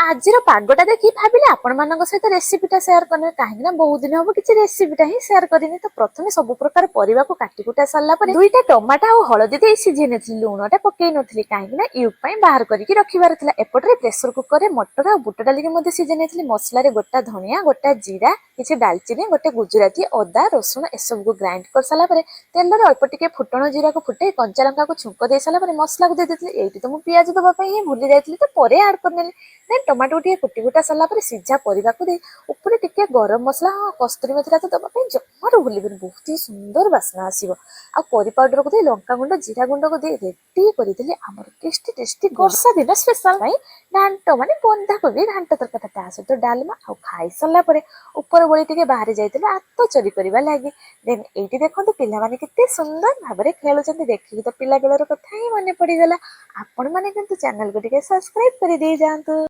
ଆଜିର ପାଗଟା ଦେଖି ଭାବିଲେ ଆପଣମାନଙ୍କ ସହିତ ରେସିପିଟା ସେୟାର କରିନେବି, କାହିଁକି ନା ବହୁତ ଦିନ ହବ କିଛି ରେସିପିଟା ହିଁ ସେୟାର କରିନି। ତ ପ୍ରଥମେ ସବୁ ପ୍ରକାର ପରିବାକୁ କାଟି କୁଟା ସାରିଲା ପରେ ଦୁଇଟା ଟମାଟୋ ଆଉ ହଳଦୀ ଦେଇ ସିଝେଇ ନେଇଥିଲି। ଲୁଣଟା ପକେଇ ନଥିଲି, କାହିଁକି ନା ୟୁକ୍ ପାଇଁ ବାହାର କରିକି ରଖିବାର ଥିଲା। ଏପଟରେ ପ୍ରେସର କୁକରରେ ମଟର ଆଉ ବୁଟ ଡାଲିକି ମଧ୍ୟ ସିଝେଇ ନେଇଥିଲି। ମସଲାରେ ଗୋଟା ଧଣିଆ, ଗୋଟା ଜିରା, କିଛି ଡାଲଚିନି, ଗୋଟେ ଗୁଜୁରାତି, ଅଦା, ରସୁଣ ଏସବୁକୁ ଗ୍ରାଇଣ୍ଡ କରିସାରିଲା ପରେ ତେଲରେ ଅଳ୍ପ ଟିକେ ଫୁଟଣ ଜିରାକୁ ଫୁଟେଇ କଞ୍ଚା ଲଙ୍କାକୁ ଛୁଙ୍କ ଦେଇ ସାରିଲା ପରେ ମସଲାକୁ ଦେଇ ଦେଇଥିଲି। ଏଇଠି ତ ମୁଁ ପିଆଜ ଦେବା ପାଇଁ ହିଁ ଭୁଲି ଯାଇଥିଲି, ତ ପରେ ଆଡ୍ କରିନେଲି। ଦେନ୍ ଟମାଟୋ ଟିକେ କୁଟି କୁଟା ସାରିଲା ପରେ ସିଝା ପରିବାକୁ ଦେଇ ଉପରେ ଟିକେ ଗରମ ମସଲା, ହଁ, କସ୍ତୁରୀ ମେଥିଟା ତ ଦେବା ପାଇଁ ଜମାରୁ ଭୁଲିବେନି, ବହୁତ ହି ସୁନ୍ଦର ବାସ୍ନା ଆସିବ। ଆଉ କରି ପାଉଡରକୁ ଦେଇ, ଲଙ୍କା ଗୁଣ୍ଡ, ଜିରା ଗୁଣ୍ଡକୁ ଦେଇ ରେଡି କରିଦେଲି ଆମର ଟେଷ୍ଟି ଟେଷ୍ଟି ବର୍ଷା ଦିନ ସ୍ପେଶାଲ ପାଇଁ ଘାଣ୍ଟ, ମାନେ ବନ୍ଧାକୋବି ଘାଣ୍ଟ ତରକାରୀ, ତା ସହିତ ଡାଲମା। ଆଉ ଖାଇସାରିଲା ପରେ ଉପର ଓଳି ଟିକେ ବାହାରି ଯାଇଥିଲୁ ଆତ ଚୋରି କରିବା ଲାଗି। ଦେନ୍ ଏଇଠି ଦେଖନ୍ତୁ, ପିଲାମାନେ କେତେ ସୁନ୍ଦର ଭାବରେ ଖେଳୁଛନ୍ତି। ଦେଖିକି ତ ପିଲା ବେଳର କଥା ହିଁ ମନେ ପଡିଗଲା। ଆପଣମାନେ କିନ୍ତୁ ଚ୍ୟାନେଲକୁ ଟିକେ ସବସ୍କ୍ରାଇବ କରିଦେଇ ଯାଆନ୍ତୁ।